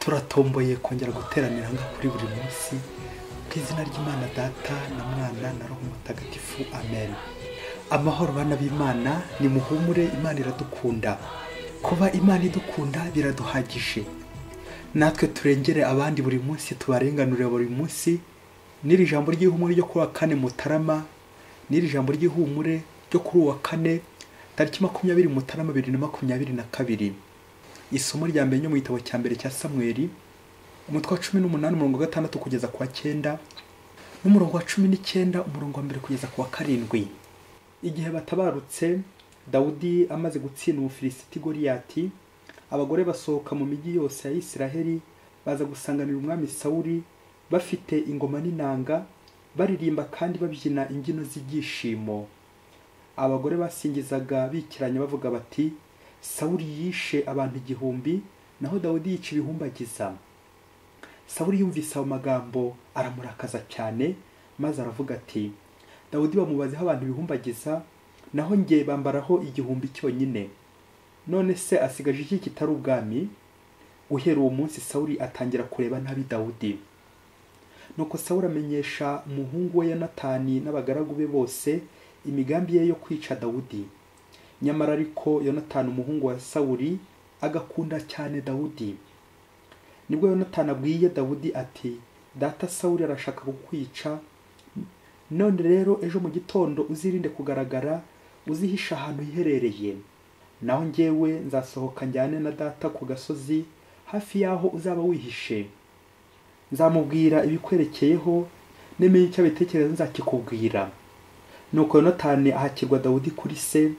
Turatomboye kongera guteranira hano kuri buri munsi ku izina ry'Imana Data na Mwana na Roho Mutagatifu, amen. Amahoro bana b'Imana, ni muhumure, Imana iradukunda. Kuba Imana idukunda biraduhagije. Natwe turengere abandi buri munsi, tubarenganure buri munsi. N'iri jambo ry'ihumure ryo kuri wa 4 Mutarama, n'iri jambo ry'ihumure ryo kuri wa 4 tariki 20 Mutarama 2022. Isomo rya mbere mu gitabo cya mbere cya Samweli, umutwe wa 18 umurongo wa 6 kugeza ku wa 9, n'umurongo wa 19 umurongo wa 1 kugeza ku wa 7. Igihe batabarutse, Dawudi amaze gutsinda Umufilisiti Goliyati, abagore basohoka mu migi yose ya Isiraheli baza gusanganira umwami Sawuli bafite ingoma n'inanga, baririmba kandi babyina imbyino z'ibyishimo. Abagore basingizaga bikiranya bavuga bati: Sawuli yishe abantu 1000, naho Dawudi yica ibihumbagiza. Sawuli yumvise ayo magambo aramurakaza cyane, maze aravuga ati: Dawudi bamubazeho abantu ibihumbagiza, naho njye bambaraho 1000 cyonyine. None se asigaje iki kitari ubwami? Guhera uwo munsi Sawuli atangira kureba nabi Dawudi. Nuko Sawuli amenyesha umuhungu we Yonatani n'abagaragu be bose imigambi ye yo kwica Dawudi. Nyamara ariko Yonatani umuhungu wa Sawuli agakunda cyane Dawudi. Nibwo Yonatani abwiye Dawudi ati: Data Sawuli arashaka kukwica, none rero ejo mu gitondo uzirinde kugaragara, uzihisha ahantu hiherereye. Naho njyewe nzasohoka njyane na data ku gasozi hafi yaho uzaba wihishe. Nzamubwira ibikwerekeyeho, nemenya icyo abitekereza nzakikubwira. Nuko Yonatani ahakirwa Dawudi kuri se,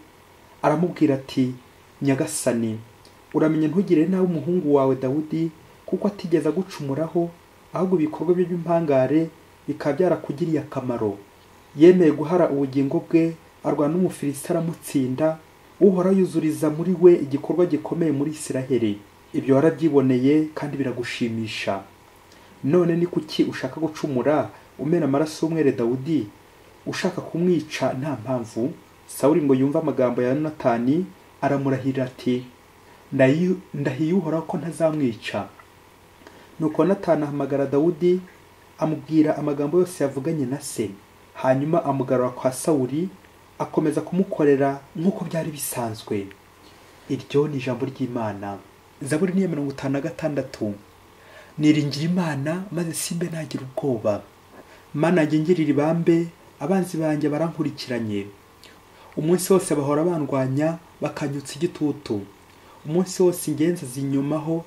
aramubwira ati: Nyagasani, uramenye ntugire nawe umuhungu wawe Dawudi, kuko atigeze agucumuraho, ahubwo ibikorwa bye by'impangare bikaba byarakugiriye akamaro. Yemeye guhara ubugingo bwe, arwana n'Umufilisiti aramutsinda, Uhoraho yuzuriza muri we igikorwa gikomeye muri Isiraheli. Ibyo warabyiboneye kandi biragushimisha. None ni kuki ushaka gucumura, umena amaraso y'umwere Dawudi, ushaka kumwica nta mpamvu? Sawuli ngo yumve amagambo ya Yonatani, aramurahira ati: Ndahiye Uhoraho ko ntazamwica. Nuko Yonatani ahamagara Dawudi, amubwira amagambo yose yavuganye na se. Hanyuma amugarura kwa Sawuli, akomeza kumukorera nk'uko byari bisanzwe. Iryo ni ijambo ry'Imana. Zaburi ni 56. Niringira Imana maze simbe nagira ubwoba. Mana yanjye ngirira ibambe, abanzi banjye barankurikiranye. Umunsi wose bahora bandwanya, bakanyutsa igitutu. Umunsi wose ingenza zinyumaho,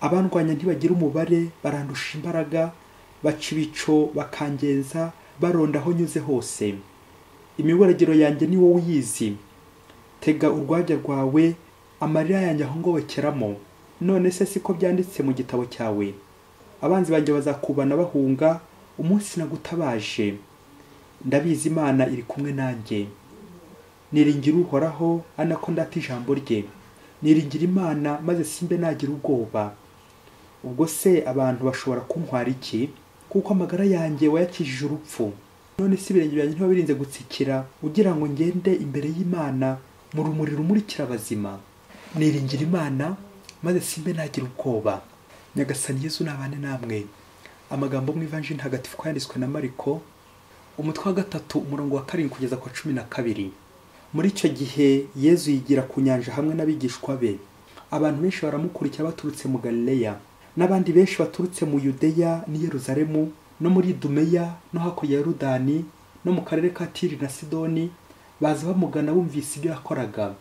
abandwanya ntibagira umubare, barandusha imbaraga, baca ibico bakangenza, baronda aho nyuze hose. Imiburagiro yanjye ni wowe uyizi. Tega urwabya rwawe, amarira yanjye ahongobokeramo. None se siko byanditse mu gitabo cyawe? Abanzi banjye bazakubana bahunga umunsi nagutabaje. Ndabizi Imana iri kumwe nanjye. Niringira Uhoraho, anako ndata ijambo rye. Niringira Imana maze simbe nagira ubwoba. Ubwo se abantu bashobora kuntwara iki? Kuko amagara yanjye wayakijije urupfu. None se ibirenge byanjye ntiwabirinze gutsikira, ugira ngo ngende imbere y'Imana mu rumuri rumurikira abazima. Niringira Imana maze simbe nagira ubwoba. Nyagasani Yezu nabane namwe. Amagambo mu Ivanjiri Ntagatifu yanditswe na Mariko, umutwe wa 3 umurongo wa 7 kugeza ku 12. Muri icyo gihe Yezu yigira ku nyanja hamwe n'abigishwa be. Abantu benshi baramukurikira baturutse mu Galileya, n'abandi benshi baturutse mu Yudeya n'i Yerusalemu, no muri Idumeya no hakurya ya Yorodani, no mu karere ka Tiri na Sidoni, baza bamugana bumvise ibyo yakoraga.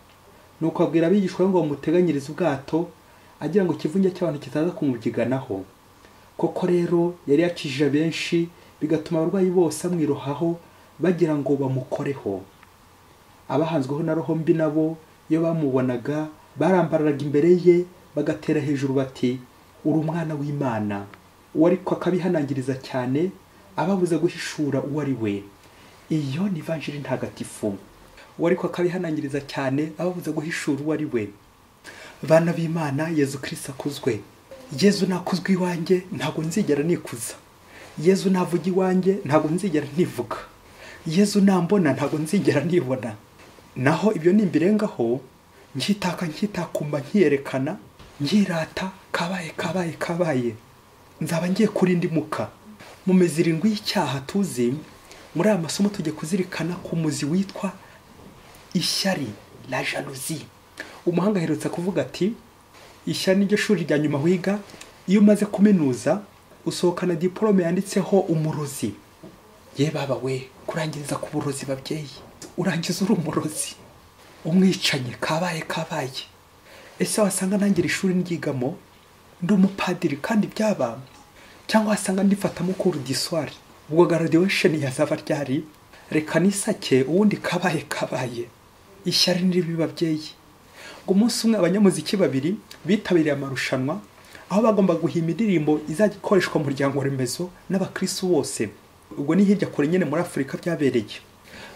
Nuko abwira abigishwa ngo bamuteganyirize ubwato, agira ngo ikivunge cy'abantu kitaza kumubyiganaho. Koko rero yari yakijije benshi, bigatuma abarwayi bose bamwirohaho bagira ngo bamukoreho. Abahanzweho na roho mbi nabo iyo bamubonaga barambararaga imbere ye, bagatera hejuru bati: Uri umwana w'Imana. Uwo ariko akabihanangiriza cyane, ababuza guhishura uwo ari we. Iyo ni Ivanjiri Ntagatifu. Uwo ariko akabihanangiriza cyane, ababuza guhishura uwo ari we. Bana b'Imana, Yezu Kristo akuzwe. Yezu nakuzwe iwanjye, ntabwo nzigera nikuza. Yezu navuga iwanjye, ntabwo nzigera nivuga. Yezu nambona, ntabwo nzigera nibona. Naho ibyo nimbirengaho, nkitaka nkitakumba nkiyerekana, nkirata Kabaye kabaye kabaye, nzaba ngiye kurindimuka. Mu mizi irindwi y'icyaha tuzi, muri aya masomo tujye kuzirikana ku muzi witwa ishyari, la jalousie. Umuhanga aherutse kuvuga ati ishyari niryo shuri rya nyuma wiga, iyo umaze kuminuza usohokana diplome yanditseho umurozi. Ye baba we, kurangiriza ku burozi babyeyi, urangiza uri umurozi, umwicanyi. Kabaye kabaye. Ese wasanga nangira ishuri ndyigamo ndi umupadiri kandi byaba, cyangwa wasanga ndifatamo cours du soir, ubwo graduation yazaba ryari? Reka nisake ubundi. Kabaye kabaye. Ishyari ni ribi babyeyi. Ngo umunsi umwe abanyamuziki babiri bitabiriye amarushanwa aho bagomba guhimba indirimbo izajya ikoreshwa mu muryango remezo n'abakristo bose. Ubwo ni hirya kure nyine muri Afurika byabereye.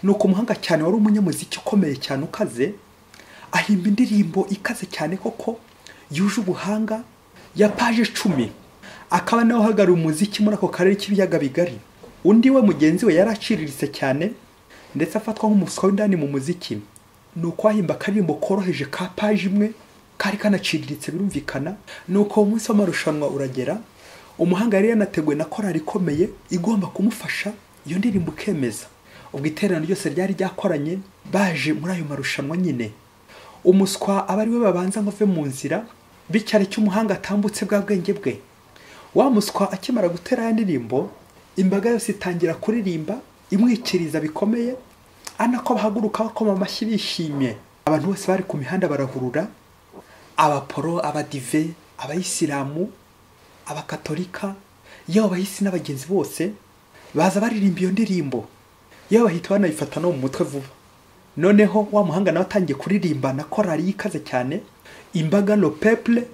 Nuko umuhanga cyane wari umunyamuziki ukomeye cyane ukaze, ahimba indirimbo ikaze cyane koko yuje ubuhanga ya paje 10, akaba nawe uhagarariye umuziki muri ako karere k'ibiyaga bigari. Undi we mugenzi we yaraciriritse cyane ndetse afatwa nk'umuswa w'indani mu muziki. Nuko ahimba akaririmbo koroheje ka paje imwe kari kanaciriritse birumvikana. Nuko umunsi w'amarushanwa uragera, umuhanga yari yanateguwe na korali ikomeye igomba kumufasha iyo ndirimbo ikemeza. Ubwo iteraniro ryose ryari ryakoranye baje muri ayo marushanwa nyine, umuswa aba ari we babanza ngo ave mu nzira, bityo cy'umuhanga atambutse bwa bwenge bwe. Wa muswa akimara gutera ya ndirimbo, imbaga yose itangira kuririmba imwikiriza bikomeye, anako bahaguruka bakoma amashyi bishimye. Abantu bose bari ku mihanda barahurura, abaporo, abadive, abayisilamu, abakatolika, yewe abahisi n'abagenzi bose baza baririmba iyo ndirimbo, yewe bahita banayifata no mu mutwe vuba. Noneho wa muhanga nawe atangiye kuririmba na korali yikaze cyane, imbaga le peuple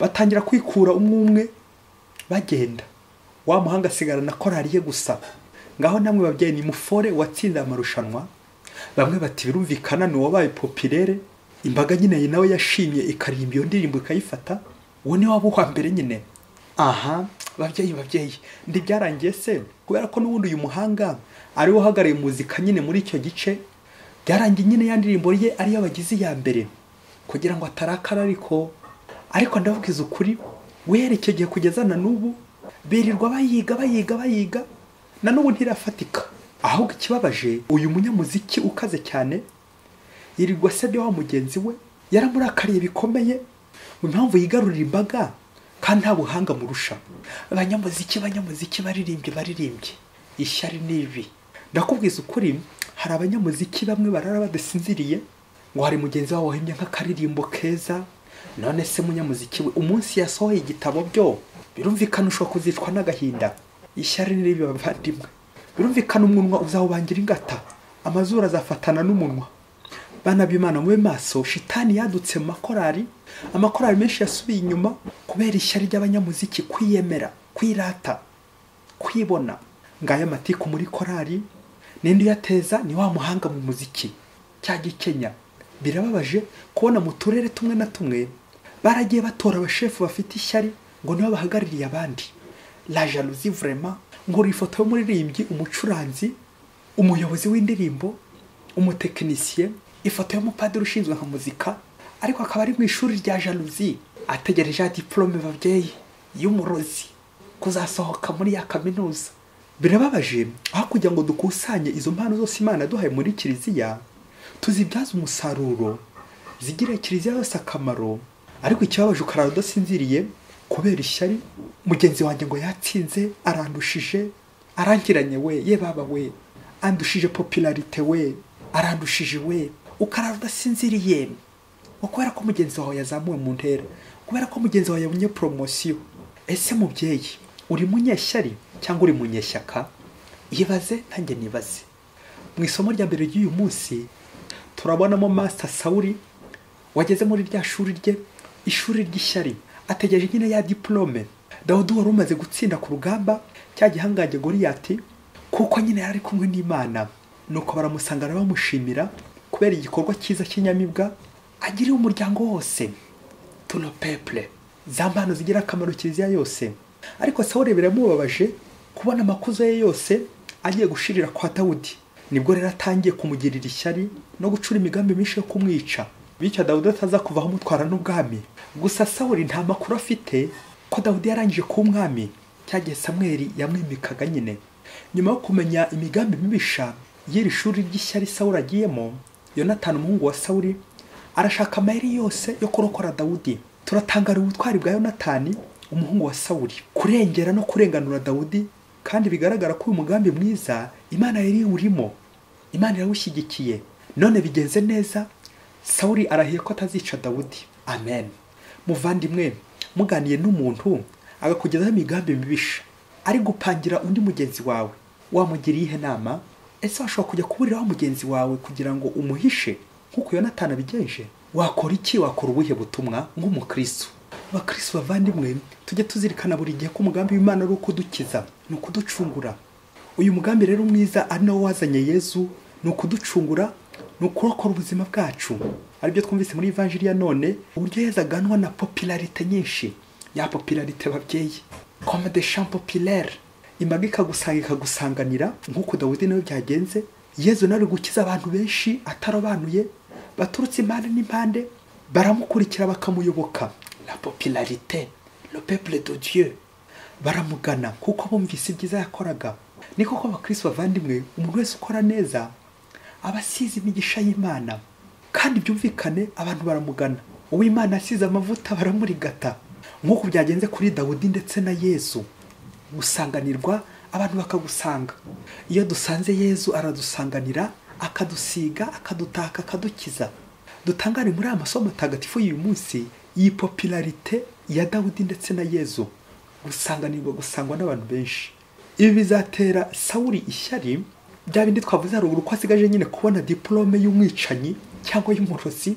batangira kwikura umwe umwe bagenda. Wa muhanga asigara na korali ye gusa. Ngaho namwe babyeyi ni mufore watsinze amarushanwa. Bamwe bati birumvikana ni wabaye populaire, imbaga nyine nawe yashimye ikaririmba iyo ndirimbo ikayifata, uwo ni wabo wa mbere nyine. Aha babyeyi babyeyi, ndi byarangiye se kubera ko n'ubundi uyu muhanga ari we uhagarariye muzika nyine muri icyo gice, byarangiye nyine ya ndirimbo ye ariyo bagize iya mbere kugira ngo atarakara. Ariko ndababwiza ukuri, werekeye gihe kugeza na n'ubu birirwa bayiga bayiga bayiga, na n'ubu ntirafatika. Ahubwo ikibabaje, uyu munyamuziki ukaze cyane yirirwa asebya wa mugenzi we, yaramurakariye bikomeye mu mpamvu yigarurira imbaga kandi nta buhanga murusha. Abanyamuziki abanyamuziki baririmbye baririmbye, ishyari nibi. Ndakubwiza ukuri, hari abanyamuziki bamwe barara badasinziriye ngo hari mugenzi wabo wahimbye nk'akaririmbo keza. None se munyamuziki we umunsi yasohoye igitabo byo birumvikana ushobora kuzicwa n'agahinda. Ishyari nibi bavandimwe. Birumvikana umunwa uzawubangira ingata, amazuru azafatana n'umunwa. Bana b'Imana mube maso, shitani yadutse mu makorali, amakorali menshi yasubiye inyuma kubera ishyari ry'abanyamuziki, kwiyemera, kwirata, kwibona. Ngaya matiku muri korali, ninde uyateza? Ni wa muhanga mu muziki cya gikenya. Birababaje kubona mu turere tumwe na tumwe baragiye batora abashefu bafite ishyari ngo nibo bahagarariye abandi. La jalousie vraiment. Nkora ifoto y'umuririmbyi, umucuranzi, umuyobozi w'indirimbo, umutekinisiye, ifoto y'umupadiri ushinzwe nka muzika, ariko akaba ari mu ishuri rya jalousie ategereje ya diplome babyeyi y'umurozi kuzasohoka muri ya kaminuza. Birababaje aho kugira ngo dukusanye izo mpano zose Imana yaduhaye muri kiliziya tuzibyaze umusaruro, zigire kiliziya yose akamaro. Ariko ikibabaje ukarara udasinziriye kubera ishyari. Mugenzi wanjye ngo yatsinze, arandushije, arangiranye we, ye baba we, andushije popularité we, arandushije we. Ukarara udasinziriye kubera ko mugenzi wawe yazamuwe mu ntera, kubera ko mugenzi wawe yabonye promotion. Ese mubyeyi, uri munyeshyari cyangwa uri munyeshyaka? Ibaze nanjye nibaze. Mu isomo rya mbere ry'uyu munsi turabonamo Master Sauli wageze muri rya shuri rye, ishuri ry'ishyari, ategereje nyine ya diplome. Dawudi wari umaze gutsinda ku rugamba cya gihangange Goliyati, kuko nyine yari kumwe n'Imana. Nuko baramusanga bamushimira kubera igikorwa cyiza cy'inyamibwa agiriye umuryango wose, tout le peuple, za mpano zigira akamaro kiliziya yose. Ariko Sawuli biramubabaje kubona amakuzo ye yose agiye gushirira kwa Dawudi. Nibwo rero atangiye kumugirira ishyari no gucura imigambi myinshi yo kumwica, bityo Dawudi ataza kuvaho amutwara n'ubwami. Gusa Sawuli nta makuru afite ko Dawudi yarangije kuba umwami, cyagihe Samweli yamwimikaga nyine. Nyuma yo kumenya imigambi mibisha y'iri shuri ry'ishyari Sawuli agiyemo, Yonatani umuhungu wa Sawuli arashaka amayeri yose yo kurokora Dawudi. Turatangara ubutwari bwa Yonatani umuhungu wa Sawuli, kurengera no kurenganura Dawudi, kandi bigaragara ko uyu mugambi mwiza Imana yari iwurimo, Imana irawushyigikiye. None bigenze neza, Sawuli arahiye ko atazica Dawudi. Amen. Muvandimwe, muganiye n'umuntu agakugezaho imigambi mibisha ari gupangira undi mugenzi wawe, wamugira iyihe nama? Ese washobora kujya kuburiraho mugenzi wawe kugira ngo umuhishe nk'uko Yonatani abigenje? Wakora iki? Wakora ubuhe butumwa nk'umukristo? Abakristo bavandimwe, tujye tuzirikana buri gihe ko umugambi w'Imana ari ukudukiza, ni ukuducungura. Uyu mugambi rero mwiza ari nawo wazanye Yezu, ni ukuducungura, ni ukurokora ubuzima bwacu. Aribyo twumvise muri Ivanjiri ya none, uburyo Yezu aganwa na popularité nyinshi, ya popularité babyeyi, comme des champs populaires, imbaga ikagusanga ikagusanganira, nk'uko Dawudi nawe byagenze. Yezu nawe ari gukiza abantu benshi atarobanuye, baturutse impande n'impande, baramukurikira bakamuyoboka. La popularité, le peuple de Dieu, baramugana kuko bumvise ibyiza yakoraga. Ni koko abakristo bavandimwe, umuntu wese ukora neza aba asize imigisha y'Imana, kandi byumvikane abantu baramugana. Uw'Imana asize amavuta baramurigata, nk'uko byagenze kuri Dawudi ndetse na Yezu. Gusanganirwa, abantu bakagusanga. Iyo dusanze Yezu aradusanganira, akadusiga, akadutaka, akadukiza. Dutangare muri aya masomo matagatifu y'uyu munsi iyi popularité ya Dawudi ndetse na Yezu, gusanganirwa, gusangwa n'abantu benshi. Ibi bizatera Sawuli ishyari, bya bindi twavuze haruguru ko asigaje nyine kubona diplome y'umwicanyi cyangwa y'umurozi.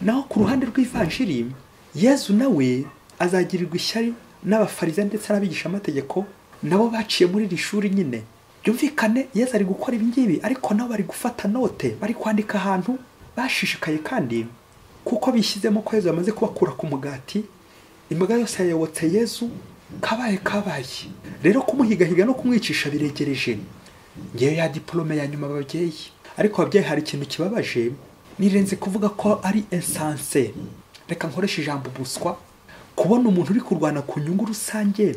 Naho ku ruhande rw'Ivanjiri, Yezu nawe azagirirwa ishyari n'abafarisayo ndetse n'abigishamategeko, nabo baciye muri iri shuri nyine. Byumvikane Yezu ari gukora ibi ngibi, ariko nabo bari gufata note, bari kwandika ahantu bashishikaye, kandi kuko bishyizemo ko Yezu yamaze kubakura ku mugati, imbaga yose yayobotse Yezu, kabaye kabaye. Rero kumuhigahiga no kumwicisha biregereje. Ngeyo ya diplome ya nyuma ababyeyi. Ariko ababyeyi hari ikintu kibabaje, nirenze kuvuga ko ari essence. Reka nkoreshe ijambo buswa. Kubona umuntu uri kurwana ku nyungu rusange,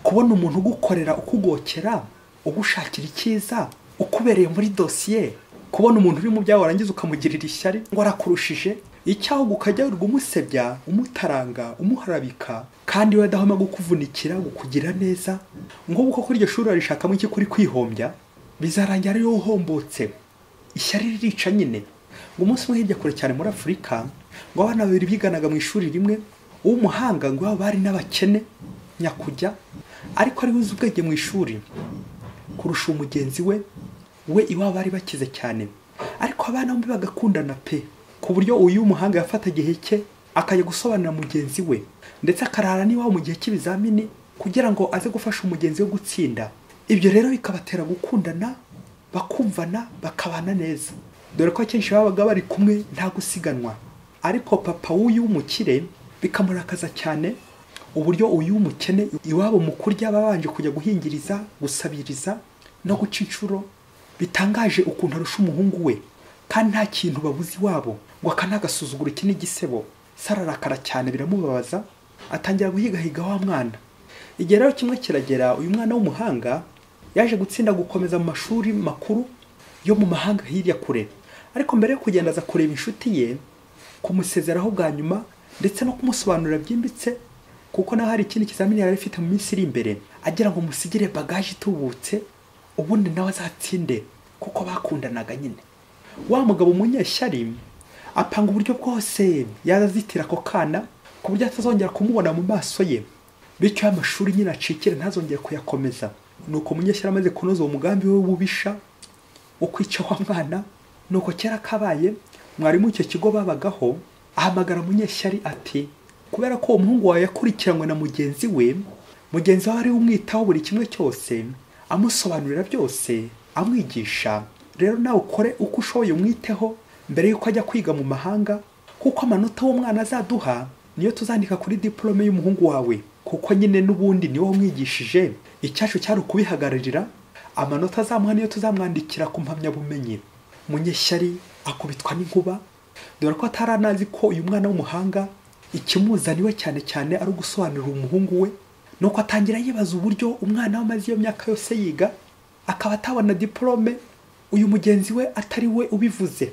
kubona umuntu ugukorera, ukugokera, ugushakira icyiza, ukubereye muri dosiye, kubona umuntu uri mu byawe warangiza ukamugirira ishyari ngo arakurushije, icyaho ukajya umusebya, umutaranga, umuharabika, kandi we adahoma gukuvunikira, gukugira neza. Ngo uko kuri iryo shuri arishakamo iki kuri kwihombya, bizarangira ari wowe uhombotse. Ishyari ririca nyine. Ngo umunsi umwe hirya kure cyane muri Afurika, ngo abana babiri biganaga mu ishuri rimwe, uw'umuhanga ngo bari n'abakene nyakujya, ariko ari uzi ubwenge mu ishuri kurusha umugenzi we, we iwabo bari bakize cyane. Ariko abana bombi bagakundana pe, ku buryo uyu muhanga yafata igihe cye akajya gusobanurira mugenzi we, ndetse akarara n'iwabo mu gihe cy'ibizamini kugira ngo aze gufasha umugenzi we gutsinda. Ibyo rero bikabatera gukundana, bakumvana, bakabana neza, dore ko akenshi babaga bari kumwe nta gusiganwa. Ariko papa w'uyu w'umukire bikamurakaza cyane uburyo uyu w'umukene iwabo mu kurya babanje kujya guhingiriza, gusabiriza no guca inshuro. Bitangaje ukuntu arusha umuhungu we, kandi nta kintu babuze iwabo, ngo akanagasuzugura iki n'igisebo. Sararakara cyane biramubabaza, atangira guhigahiga wa mwana. Igihe rero kimwe kiragera, uyu mwana w'umuhanga yaje gutsinda gukomeza mu mashuri makuru yo mu mahanga hirya kure. Ariko mbere yo kugenda aza kureba inshuti ye, kumusezeraho bwa nyuma ndetse no kumusobanurira byimbitse, kuko naho hari ikindi kizamini yari afite mu minsi iri imbere, agira ngo musigire bagage itubutse, ubundi nawe azatsinde, kuko bakundanaga nyine. Wa mugabo umunyeshyari apanga uburyo bwose yazitira ako kana ku buryo atazongera kumubona mu maso ye, bityo amashuri nyine acikire ntazongere kuyakomeza. Nuko umunyeshyari amaze kunoza uwo mugambi we w'ububisha wo kwica wa mwana, nuko kera kabaye mwarimu icyo kigo babagaho ahamagara umunyeshyari ati, kubera ko uwo muhungu wawe yakurikiranywe na mugenzi we, mugenzi we ari umwitaho buri kimwe cyose, amusobanurira byose, amwigisha, rero nawe ukore uko ushoboye umwiteho mbere yuko ajya kwiga mu mahanga, kuko amanota uwo mwana azaduha niyo tuzandika kuri diplome y'umuhungu wawe, kuko nyine n'ubundi niwo umwigishije, icyacu cyari ukubihagararira, amanota azamuha niyo tuzamwandikira ku mpamyabumenyi. Munyeshyari akubitwa n'inkuba, dore ko ataranazi ko uyu mwana w'umuhanga Ikimuzaniwe cyane cyane ari ugusobanurira umuhungu we, nuko atangira yibaza uburyo umwana we amaze iyo myaka yose yiga akaba atabona diplome, uyu mugenzi we atari we ubivuze,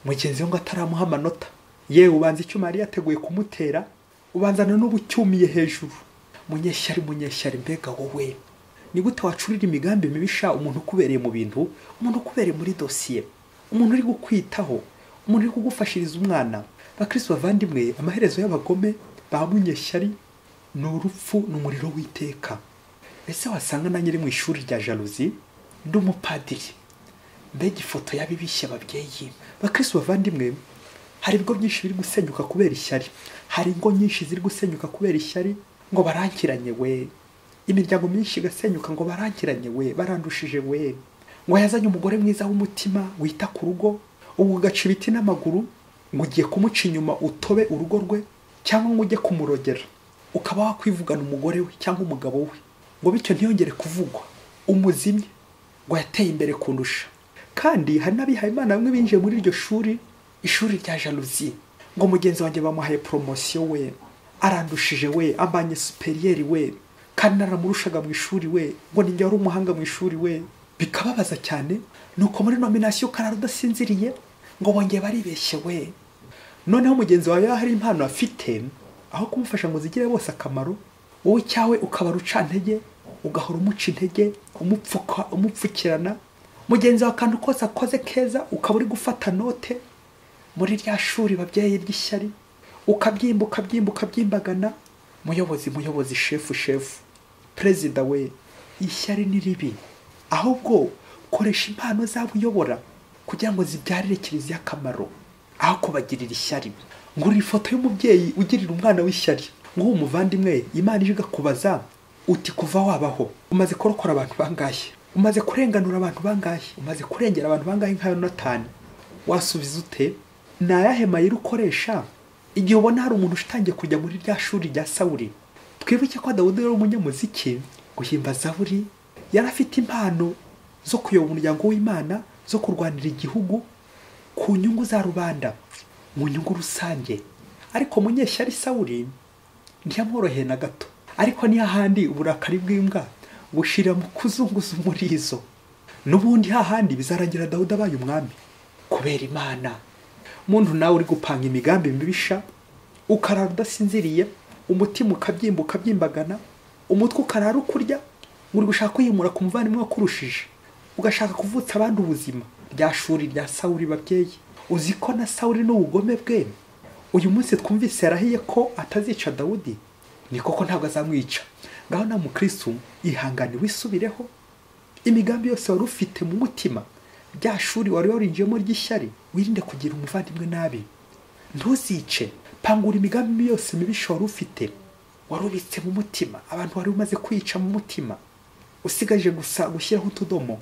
mugenzi we ngo ataramuha amanota. Yewe ubanza icyuma yari yateguye kumutera, ubanzana n'ubucyumiye hejuru. Munyeshyari, munyeshyari, mbega wowe ni gute wacurira imigambi mibisha umuntu ukubereye mu bintu, umuntu ukubereye muri dosiye, umuntu uri gukwitaho, umuntu uri kugufashiriza umwana? Bakristo bavandimwe, amaherezo y'abagome ba munyeshyari ni urupfu, ni umuriro w'iteka. Ese wasanga nanjye mu ishuri rya jalousie, ndi umupadiri? Mbega ifoto y'abibishye ababyeyi. Bakristo bavandimwe, hari ibigo byinshi biri gusenyuka kubera ishyari, hari ingo nyinshi ziri gusenyuka kubera ishyari, ngo barankiranye we. Imiryango myinshi igasenyuka ngo barankiranye we, barandushije we, ngo yazanye umugore mwiza w'umutima wita ku rugo, ubu ugaca ibiti n'amaguru ngo ugiye kumuca inyuma utobe urugo rwe, cyangwa ngo ujye kumurogera ukaba wakwivugana umugore we cyangwa umugabo we, ngo bityo ntiyongere kuvugwa, umuzimye ngo yateye imbere kundusha. Kandi hari n'abihaye Imana bamwe binjiye muri iryo shuri, ishuri rya jalousie, ngo mugenzi wanjye bamuhaye promotion we, arandushije we, ambanye superieur we, kandi naramurushaga mu ishuri we, ngo ninjye wari umuhanga mu ishuri we. Bikababaza cyane. Nuko muri nomination karara udasinziriye ngo bongeye baribeshye we. Noneho mugenzi wawe hari impano afite, aho kumufasha ngo zigire bose akamaro, wowe cyawe ukaba rucantege, ugahora umuca intege, umupfuka, umupfukirana. Mugenzi wawe akantu kose akoze keza ukaba uri gufata note muri rya shuri babyeyi ry'ishyari, ukabyimba ukabyimba ukabyimbagana. Muyobozi, muyobozi, shefu, shefu, perezida we, ishyari ni ribi. Ahubwo koresha impano zabo uyobora kugira ngo zibyarire kiliziya akamaro, aho kubagirira ishyari. Ngura ifoto y'umubyeyi ugirira umwana w'ishyari, ngo umuvandimwe, Imana ije igakubaza uti kuva wabaho umaze kurokora abantu bangahe, umaze kurenganura abantu bangahe, umaze kurengera abantu bangahe nka Yonatani? Wasubiza ute? Ni ayahe mayeri ukoresha igihe ubona hari umuntu utangiye kujya muri rya shuri rya Sawuli? Twibuke ko Dawudi yari umunyamuziki, guhimba zaburi, yari afite impano zo kuyobora umuryango w'Imana, zo kurwanira igihugu ku nyungu za rubanda, mu nyungu rusange. Ariko munyeshyari Sawuli ntiyamworoheye na gato. Ariko ni hahandi uburakari bw'imbwa bushira mu kuzunguza umurizo, n'ubundi hahandi bizarangira Dawudi abaye umwami kubera Imana. Muntu nawe uri gupanga imigambi mibisha, ukarara udasinziriye, umutima ukabyimba ukabyimbagana, umutwe ukarara ukurya, uri gushaka kwiyimura ku muvandimwe wakurushije, ugashaka kuvutsa abandi ubuzima. Rya shuri rya Sawuli babyeyi, uzi ko na Sawuli n'ubugome bwe uyu munsi twumvise yarahiye ko atazica Dawudi, ni koko ntabwo azamwica. Ngaho na mukristo ihangane wisubireho, imigambi yose wari ufite mu mutima, rya shuri wari warinjiyemo ry'ishyari, wirinde kugira umuvandimwe nabi, ntuzice. Pangura imigambi yose mibisha wari ufite, wari ubitse mu mutima, abantu wari umaze kwica mu mutima, usigaje gusa gushyiraho utudomo.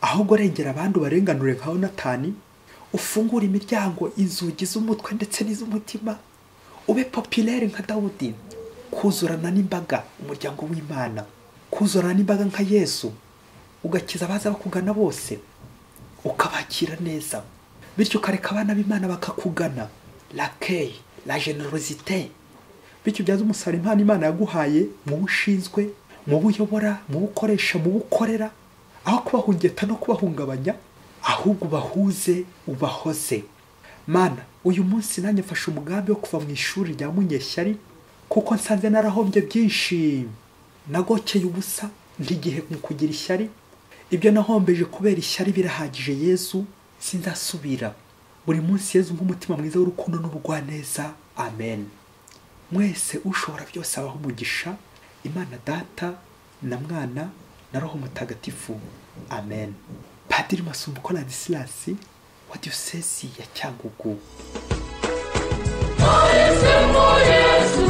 Ahubwo rengera abandi ubarenganure nka Yonatani, ufungure imiryango, inzugi z'umutwe ndetse n'iz'umutima, ube populaire nka Dawudi, kuzurana n'imbaga, umuryango w'Imana, kuzurana n'imbaga nka Yesu, ugakiza abaza bakugana bose, ukabakira neza, bityo ukareka abana b'Imana bakakugana. L'accueil, la générosité, bityo ubyaze umusaruro impano Imana yaguhaye mu bushinzwe, mu buyobora, mu bukoresha, mu bukorera, aho kubahungeta no kubahungabanya, ahubwo ubahuze, ubahoze. Mana, uyu munsi nanjye mfashe umugambi wo kuva mu ishuri rya munyeshyari, kuko nsanze narahombye byinshi, nagokeye ubusa ntigihe mu kugira ishyari. Ibyo nahombeje kubera ishyari birahagije Yesu, sinzasubira. Buri munsi Yesu nk'umutima mwiza w'urukundo n'ubugwaneza. Amen. Mwese ushobora byose abaho umugisha, Imana Data na Mwana na Roho Mutagatifu. Amen. Padiri Masumbuko Ladislas wa Diocese ya Cyangugu. Yesu, Yesu,